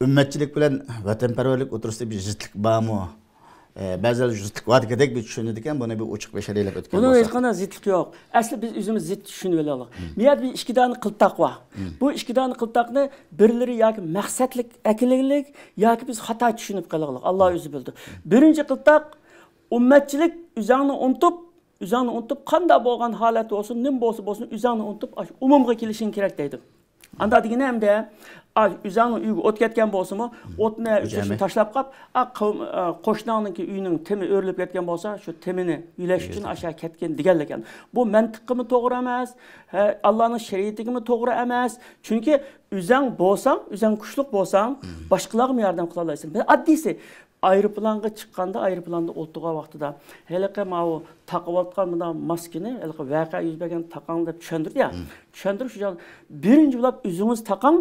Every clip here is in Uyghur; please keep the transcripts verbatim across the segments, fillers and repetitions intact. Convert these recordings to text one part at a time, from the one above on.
ئۈممەتچىلىك بىلەن ۋەتەنپەرۋەرلىك ئوتتۇرىسىدا بىر زىتلىق بارمۇ؟ ئە، بەزىلەر زىتلىق بار دېگەندەك بىر چۈشىنىدىكەن، بۇنى بىر ئوچۇق بىر شەرھلەپ ئۆتكەن بۇنىڭ بولساق. ھېچقانداق زىتلىق يوق. ئەسلى بىز ئۆزىمىز زىت چۈشىنىۋېلىڭلار. مم. بۇ يەردە بىر ئىككى دانە قىلتاق بار. مم. بۇ ئىككى دانە قىلتاقنى بىرلىرى ياكى مەقسەتلىك ئەكېلىگلىك، ياكى بىز خاتا چۈشىنىپ قېلىغلىق. ئاللا ئۆزى بىلىدۇ. بىرىنچى قىلتاق، ئۈممەتچىلىك، ئۆزەڭنى ئۇنتۇپ، ئۆزەڭنى ئۇنتۇپ، قانداق بولغان ھالەت بولسۇن، نېمە بولسا بولسۇن، ئۆزەڭنى ئۇنتۇپ، ئاشۇ ئومۇمغا كېلىشىڭ كېرەك دەيدۇ. ئاندا دېگىنى ئەمدى، ئا، ئۆزەڭنىڭ ئۆيىگە ئوت كەتكەن بولسىمۇ، ئوتنى ئۆچۈرۈشنى تاشلاپ قاپ، ئا، قوم-، ئا، قوشناڭنىڭكى ئۆيىنىڭ تېمى ئۆرۈلۈپ كەتكەن بولسا، شۇ تېمىنى يۆلەش ئۈچۈن ئاشۇ كەتكىن دېگەنلىكەن. بۇ مەنتىققىمۇ توغرا ئەمەس، ھە، ئاللانىڭ شەرىئىتىگىمۇ توغرا ئەمەس. چۈنكى ئۆزەڭ بولساڭ، ئۆزەڭ كۈچلۈك بولساڭ، باشقىلارغىمۇ ياردەم قىلالايسەن. بىر ئاددىيسى، ئايروپىلانغا چىققاندا، ئايروپىلاندا ئولتۇرغان ۋاقتىدا ھېلىقى ماۋۇ تاقىۋاتقان مۇنداق ماسكىنى، ھېلىقى ۋەقە يۈز بەرگەن تاقاڭ دەپ چۈشەندۈردى يا. چۈشەندۈرۈش ئۈچۈن بىرىنچى بولاپ ئۆزىڭىز تاقاڭ،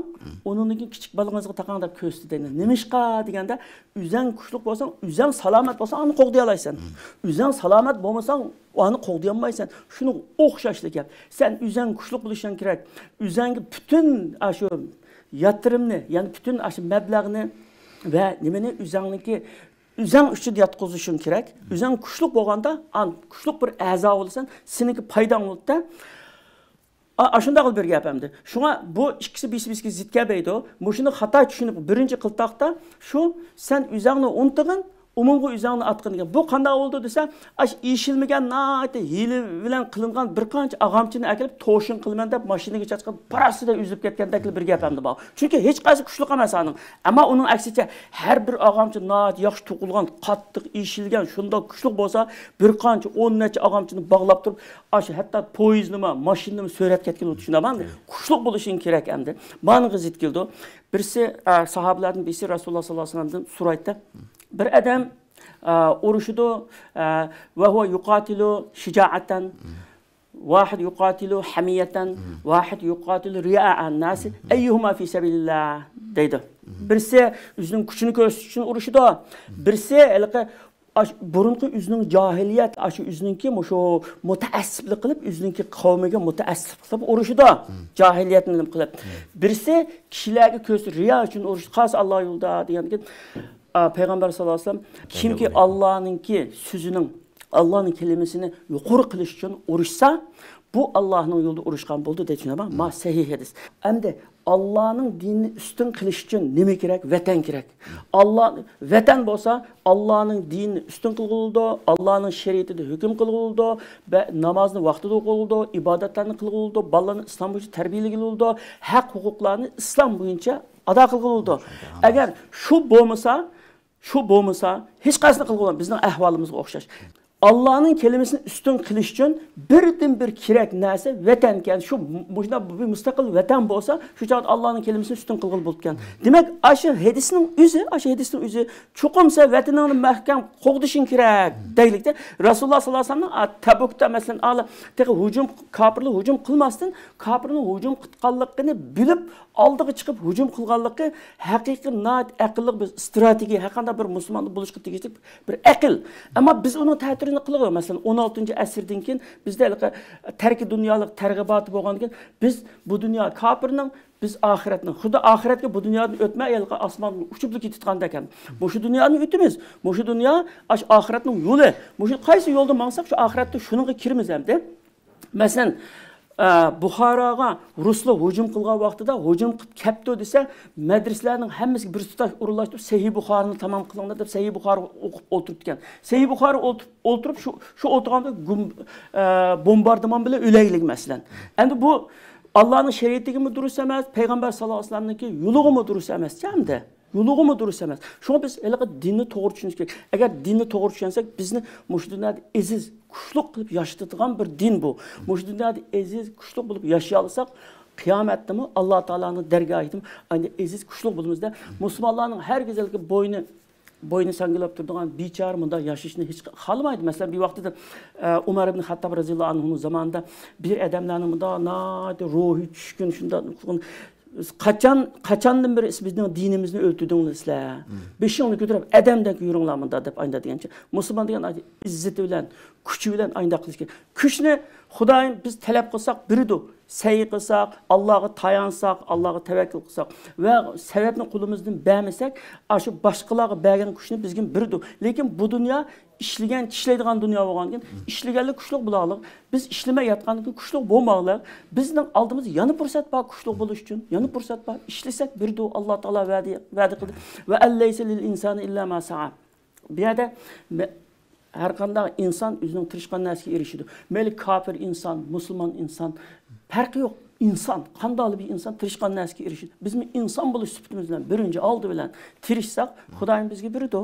ئۇنىڭدىن كېيىن كىچىك بالىڭىزغا تاقاڭ دەپ كۆرسىتىدۇ. نېمىشقا دېگەندە، ئۆزەڭ كۈچلۈك بولساڭ، ئۆزەڭ سالامەت بولساڭ، ئۇنى قوغدىيالايسەن. ئۆزەڭ سالامەت بولمىساڭ، ئۇنى قوغدىيالمايسەن. شۇنىڭغا ئوخشاشلا گەپ. سەن ئۆزەڭ كۈچلۈك بولۇشۇڭ كېرەك. ئۆزەڭگە پۈتۈن ئاشۇ ياتىرىمنى، يەنى پۈتۈن ئاشۇ مەبلەغنى ۋە نېمىنى ئۆزەڭنىڭكى، ئۆزەڭ ئۈچۈن ياتقۇزۇشۇڭ كېرەك. ئۆزەڭ كۈچلۈك بولغاندا، ئان كۈچلۈك بىر ئەزا بولىسەن، سېنىڭكى پايداڭ بولىدۇ. ئا، ئاشۇنداق بىر گەپ ئەمدى. شۇڭا بۇ ئىككىسى بىرسى-بىرسىگە زىت كەلمەيدۇ. مۇشۇنى خاتا چۈشىنىپ، بىرىنچى قىلتاقتا شۇ، سەن ئۆزەڭنى ئۇنتۇغىن، ئومۇمغا ئۆزەڭنى ئاتقىن دېگەن. بۇ قانداق بولىدۇ دېسە، ئاش ئېشىلمىگەن ناھايىتى ھىيلە بىلەن قىلىنغان بىر قانچە ئاغامچىنى ئەكېلىپ توشۇن قىلىمەن دەپ ماشىنىگە چاچقان پاراسىدە ئۈزۈلۈپ كەتكەندەكلا بىر گەپ ئەمدى بۇ. چۈنكى ھېچقايسى كۈچلۈك ئەمەس ئانىڭ. ئەمما ئۇنىڭ ئەكسىچە ھەر بىر ئاغامچە ناھايىتى ياخشى توقۇلغان، قاتتىق ئېشىلگەن، شۇنداق كۈچلۈك بولسا، بىر قانچە ئون نەچچە ئاغامچىنى باغلاپ تۇرۇپ، ئاشۇ ھەتتا پويىزنىمۇ، ماشىنىنىمۇ سۆرەپ كەتكىلى ئولتۇرۇشۇڭ ئەمەس. كۈچلۈك بولۇشۇڭ كېرەك ئەمدى. مانىڭغا زىت كېلىدۇ. بىرسى، ئە، ساھابىلەردىن بىرسى رەسۇلۇللا ساللاللاھۇ ئەلەيھى ۋەسەللەمدىن سورايتتى. بىر ئادەم، ئە، ئۇرۇشىدۇ، ئە، ۋەھۇۋە يۇقاتىلۇ شىجائەتەن، ۋاھىد يۇقاتىلۇ ھەمىيەتەن، ۋاھىد يۇقاتىلۇ رىيائەن ناسى، ئەييۇھۇما فى سەبىلىللا دەيدۇ. بىرسى ئۆزىنىڭ كۈچىنى كۆرسىتىش ئۈچۈن ئۇرۇشىدۇ، بىرسى ھېلىقى ئاش-، بۇرۇنقى ئۆزىنىڭ جاھىلىيەت، ئاشۇ ئۆزىنىڭكى مۇشۇ مۇتەئەسسىپلىك قىلىپ، ئۆزىنىڭكى قەۋمىگە مۇتەئەسسىپلىك قىلىپ ئۇرۇشىدۇ. جاھىلىيەتنى نېمە قىلىپ. بىرسى كىشىلەرگە كۆرسىتىپ رىيا ئۈچۈن ئۇرۇشىدۇ، قالسا ئاللا يولىدا دېگەندىكىن، ئا، پەيغەمبەر ساللاللاھۇ ئەلەيھى ۋەسەللەم، كىمكى ئاللانىڭكى سۆزىنىڭ، ئاللانىڭ كەلىمىسىنى يۇقىرى قىلىش ئۈچۈن ئۇرۇشسا، بۇ ئاللانىڭ يولىدا ئۇرۇشقان بولدى دەيدۇ. ما سەھىھ ھەدىس. ئەمدى ئاللانىڭ دىنىنى ئۈستۈن قىلىش ئۈچۈن نېمە كېرەك؟ ۋەتەن كېرەك. ئاللا، ۋەتەن بولسا، ئاللانىڭ دىنىنى ئۈستۈن قىلغىلى بولىدۇ، ئاللانىڭ شەرىئىتىدە ھۆكۈم قىلغىلى بولىدۇ، بە-، نامازنى ۋاقتىدا ئوقۇغىلى بولىدۇ، ئىبادەتلەرنى قىلغىلى بولىدۇ، بالىلارنى ئىسلام بويىچە تەربىيەلىگىلى بولىدۇ، ھەق ھوقۇقلارنى ئىسلام بويىچە ئادا قىلغىلى بولىدۇ. ئەگەر شۇ بولمىسا، شۇ بولمىسا، ھېچقايسىنى قىلغىلى بولمايدۇ، بىزنىڭ ئەھۋالىمىزغا ئوخشاش. ئاللانىڭ كەلىمىسىنى ئۈستۈن قىلىش ئۈچۈن بىردىنبىر كېرەك نەرسە ۋەتەن ئىكەن. شۇ مۇشۇنداق بىر مۇستەقىل ۋەتەن بولسا، شۇ چاغدا ئاللانىڭ كەلىمىسىنى ئۈستۈن قىلغىلى بولىدىكەن. دېمەك، ئاشۇ ھەدىسنىڭ ئۆزى، ئاشۇ ھەدىسنىڭ ئۆزى، چوقۇمسە ۋەتىنىڭنى مەھكەم قوغدىشىڭ كېرەك دەيلىكتە. رەسۇلۇللا ساللاللاھۇ ئەلەيھى ۋەسەللەمنىڭ، ئا، تەبۇكتا، مەسىلەن، ئالا، تېخى ھۇجۇم، كاپىرلار ھۇجۇم قىلماستىن، كاپىرنىڭ ھۇجۇم قىلغانلىقىنى بىلىپ، ئالدىغا چىقىپ ھۇجۇم قىلغانلىقى ھەقىقىي ناھايىتى ئەقىللىق بىر ئىستراتېگىيە، ھەرقانداق بىر مۇسۇلماندا بولۇشقا تېگىشلىك بىر ئەقىل. ئەمما بىز ئۇنىڭ تەتۈرىنى قىلغۇ. مەسىلەن، ئون ئالتىنچى ئەسىردىن كېيىن بىزدە ھېلىقى تەركىي دۇنيالىق تەرغىباتى بولغاندىن كېيىن بىز بۇ دۇنيا كاپىرنىڭ، بىز ئاخىرەتنىڭ. خۇددى ئاخىرەتكە بۇ دۇنيادىن ئۆتمەي، ھېلىقى ئاسماندا ئۇچۇپلا كېتىدىغاندەك. بۇ شۇ دۇنيانى ئۆتىمىز. بۇ شۇ دۇنيا ئاش-، ئاخىرەتنىڭ يولى. بۇ شۇ قايسى يولدا ماڭساق، شۇ ئاخىرەتتە شۇنىڭغا كىرىمىز ئەمدى. مەسىلەن، ئە، بۇخاراغا رۇسلار ھۇجۇم قىلغان ۋاقتىدا، ھۇجۇم قىلىپ كەپتۇ دېسە، مەدرىسىلەرنىڭ ھەممىسىگە بىر تۇتاش ئورۇنلاشتۇرۇپ، سەھىھ بۇخارىنى تامام قىلىڭلار دەپ، سەھىھ بۇخارى ئوقۇپ ئولتۇرۇپتىكەن. سەھىھ بۇخارى ئولتۇرۇپ، ئولتۇرۇپ، شۇ، شۇ ئولتۇرغاندا گۇم-، ئە، بومباردىمان بىلەن ئۆلەيلىك، مەسىلەن. ئەمدى بۇ ئاللانىڭ شەرىئىتىگىمۇ دۇرۇس ئەمەس، پەيغەمبەر ساللاللاھۇ ئەلەيھى ۋەسەللەمنىڭكى يولىغىمۇ دۇرۇس ئەمەس، ئەمدى. يولىغىمۇ دۇرۇس ئەمەس. شۇڭا بىز ھېلىقى دىننى توغرا چۈشىنىش كېرەك. ئەگەر دىننى توغرا چۈشەنسەك، بىزنى مۇشۇ دۇنيادا ئەزىز، كۈچلۈك قىلىپ ياشىتىدىغان بىر دىن بۇ. مۇشۇ دۇنيادا ئەزىز، كۈچلۈك بولۇپ ياشىيالىساق، قىيامەتتىمۇ ئاللا تائالانىڭ دەرگاھىدىمۇ ئەنە ئەزىز، كۈچلۈك بولىمىزدە. مۇسۇلمانلارنىڭ ھەرگىز ھېلىقى بوينى، بوينى ساڭگىلاپ تۇرىدىغان بىچارە مۇنداق ياشىشىنى ھېچ خالىمايدۇ. مەسىلەن، بىر ۋاقتىدا، ئە، ئۇمەر ئىبن خەتتاب رەزىياللاھۇ ئەنھۇنىڭ زامانىدا بىر ئادەملەرنى مۇنداق ناھايىتى روھى چۈشكۈن، شۇنداق قىلغان، قاچان، قاچاندىن بېرى بىزنىڭ دىنىمىزنى ئۆلتۈردۈڭلار سىلەر؟ بېشىڭلارنى كۆتۈرۈپ، ئادەمدەك يۈرۈڭلار مۇنداق دەپ ئاينىدا دېگەنچە. مۇسۇلمان دېگەن ئىززىتى بىلەن، كۈچى بىلەن ئاينىدا قىلىش كېرەك. كۈچنى خۇدايىم بىز تەلەپ قىلساق بېرىدۇ. سەي قىلساق، ئاللاغا تايانساق، ئاللاغا تەۋەككۈل قىلساق ۋە سەۋەبنى قولىمىزدىن بەرمىسەك، ئاشۇ باشقىلارغا بەرگەن كۈچنى بىزگە بېرىدۇ. لېكىن بۇ دۇنيا ئىشلىگەن، ئىشلەيدىغان دۇنيا بولغاندىكىن، ئىشلىگەنلەر كۈچلۈك بولاغلىق. بىز ئىشلىمەي ياتقاندىن كېيىن كۈچلۈك بولماغلىق. بىزنىڭ ئالدىمىزدا يەنە پۇرسەت بار كۈچلۈك بولۇش ئۈچۈن. يەنە پۇرسەت بار. ئىشلىسەك بېرىدۇ. ئاللا تائالا ۋەدە، ۋەدە قىلدى. ۋە ئەللەيسە لىل ئىنسانى ئىللا ما سائا. بۇ يەردە مە-، ھەر قانداق ئىنسان ئۆزىنىڭ تىرىشقان نەرسىگە ئېرىشىدۇ. مەيلى كاپىر ئىنسان، مۇسۇلمان ئىنسان، پەرقى يوق. ئىنسان، قانداقلا بىر ئىنسان تىرىشقان نەرسىگە ئېرىشىدۇ. بىزمۇ ئىنسان بولۇش سۈپىتىمىز بىلەن بىرىنچى ئالدى بىلەن تىرىشساق، خۇدايىم بىزگە بېرىدۇ.